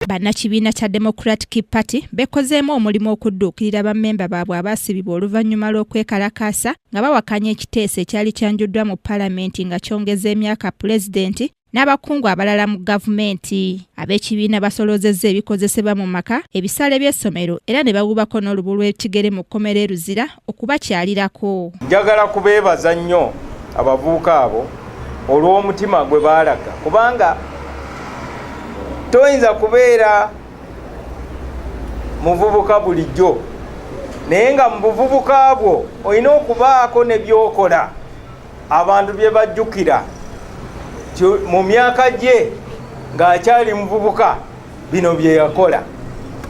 Bannakibiina kya Democratic Party bekozeemu omulimu okudduukirira bammemba baabwe abaasibibwa oluvannyuma lw'okwekalakaasa nga bawakanya ekiteeso ekyali kyanjuddwa mu palamenti nga kyongeza emyaka pulezidenti n'abakungu abalala mu gavumenti. Ab'ekibiina basoloozezza ebikozesebwa mu maka, ebisale by'essomero era ne bawuubako n'olubu lw'ekigere mu kkomera e Luzira okubakyalirako. Njagala kubeebaza nnyo abavubuka abo olw'omutima gwe baalaga, kubanga toyinza kubeera muvubuka bulijjo naye nga mu buvubuka bwo olina okubaako ne by'okola abantu bye bajjukira mu myaka gye ng'akyali muvubuka bino bye yakola.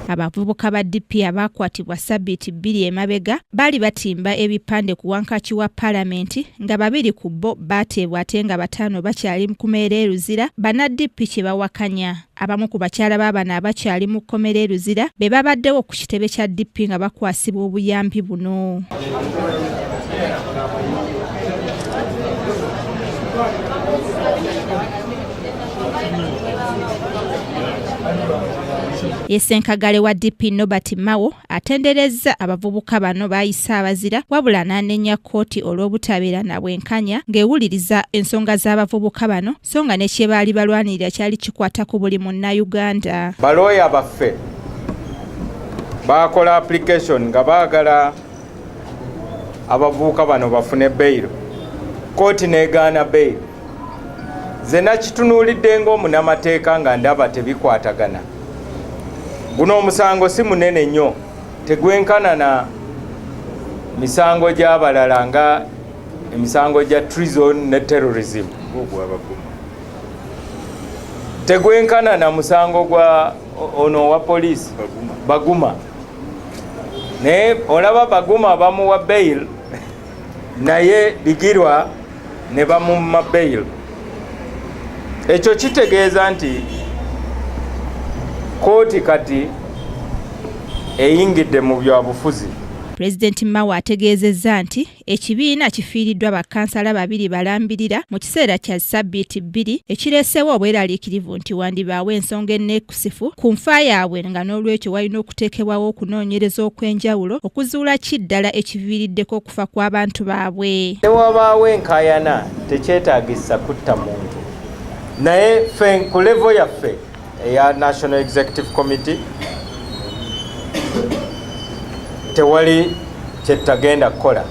Abavubuka ba DP abaakwatibwa ssabbiiti bbiri emabega baali batimba ebipande ku wankaaki wa palamenti nga babiri ku bo baateebwa ate nga bataano bakyali mu kumeera e Luzira banna DP kye bawakanya. Abamu ku bakyala ba bano abakyali mu kkomera e Luzira be babaddewo ku kitebe kya DP nga bakwasibwa obuyambi buno. Ye Ssenkagale wa DP Norbert Mao atenderezza abavubuka bano baayise abazira wabula n'anenya kkooti olw'obutabeera na bwenkanya ng'ewuliriza ensonga z'abavubuka bano so nga ne kye baali balwanirira kyali kikwata ku buli Munnayuganda. Balooya baffe baakola application nga baagala abavubuka bano bafune beyiro, kkooti n'egaana beyiro. Nze nakitunuulidde ng'omunamateeka nga ndaba tebikwatagana. Guno omusango si munene nnyo, tegwenkana na misango gy'abalala nga emisango gya treason ne terrorism, tegwenkana na musango gwa ono owa poliisi Baguma. Naye olaba Baguma bamuwa bail, naye Bigirwa ne bamumma bail. Ekyo kitegeeza nti kkooti kati eyingidde mu byabufuzi. Pulezidenti Mao ategeezezza nti ekibiina kifiiriddwa bakkansala babiri balambirira mu kiseera kya ssabbiiti bbiri ekireeseewo obweraliikirivu nti wandibaawo ensonga enneekusifu ku nfa yaabwe nga n'olwekyo walina okuteekebwawo okunoonyereza okw'enjawulo okuzuula ki ddala ekiviiriddeko okufa kw'abantu baabwe. Ne wabaawo enkaayana tekyetaagisa kutta muntu, naye ffe ku level yaffe eya National Executive Committee tewali kyetutagenda kukola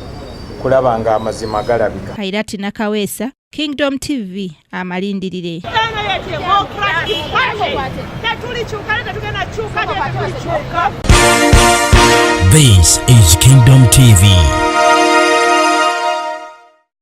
kulaba nga amazima galabika. Kairati Nakaweesa, Kingdom TV, amalindirire. This is Kingdom TV.